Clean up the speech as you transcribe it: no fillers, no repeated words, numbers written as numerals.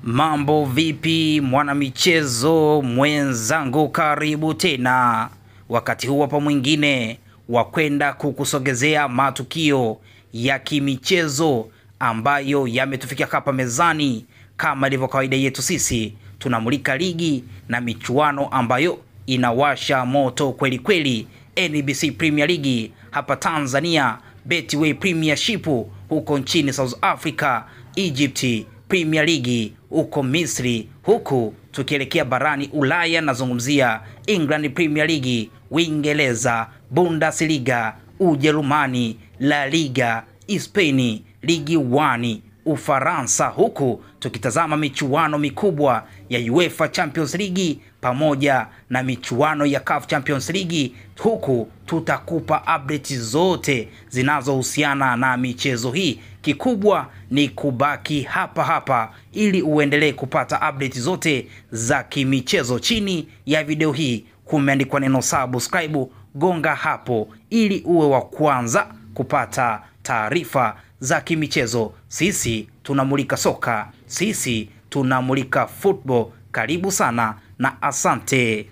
Mambo vipi mwanamichezo mwenzangu, karibu tena wakati huu hapa mwingine wa kwenda kukusogezea matukio ya kimichezo ambayo yametufikia hapa mezani. Kama ilivyo kawaida yetu, sisi tunamulika ligi na michuano ambayo inawasha moto kweli kweli. NBC Premier League hapa Tanzania, Betway Premiership huko nchini South Africa, Egypt Premier League huko Misri, huku tukielekea barani Ulaya, nazungumzia England Premier League, Uingereza, Bundesliga, Ujerumani, La Liga, Spain, Ligi 1 Ufaransa, huku tukitazama michuano mikubwa ya UEFA Champions League pamoja na michuano ya CAF Champions League, huku tutakupa update zote zinazohusiana na michezo hii. Kikubwa ni kubaki hapa hapa ili uendelee kupata update zote za kimichezo. Chini ya video hii kumeandikwa neno subscribe, gonga hapo ili uwe wa kwanza kupata taarifa za kimichezo. Sisi tunamulika soka, sisi tunamulika football. Karibu sana na asante.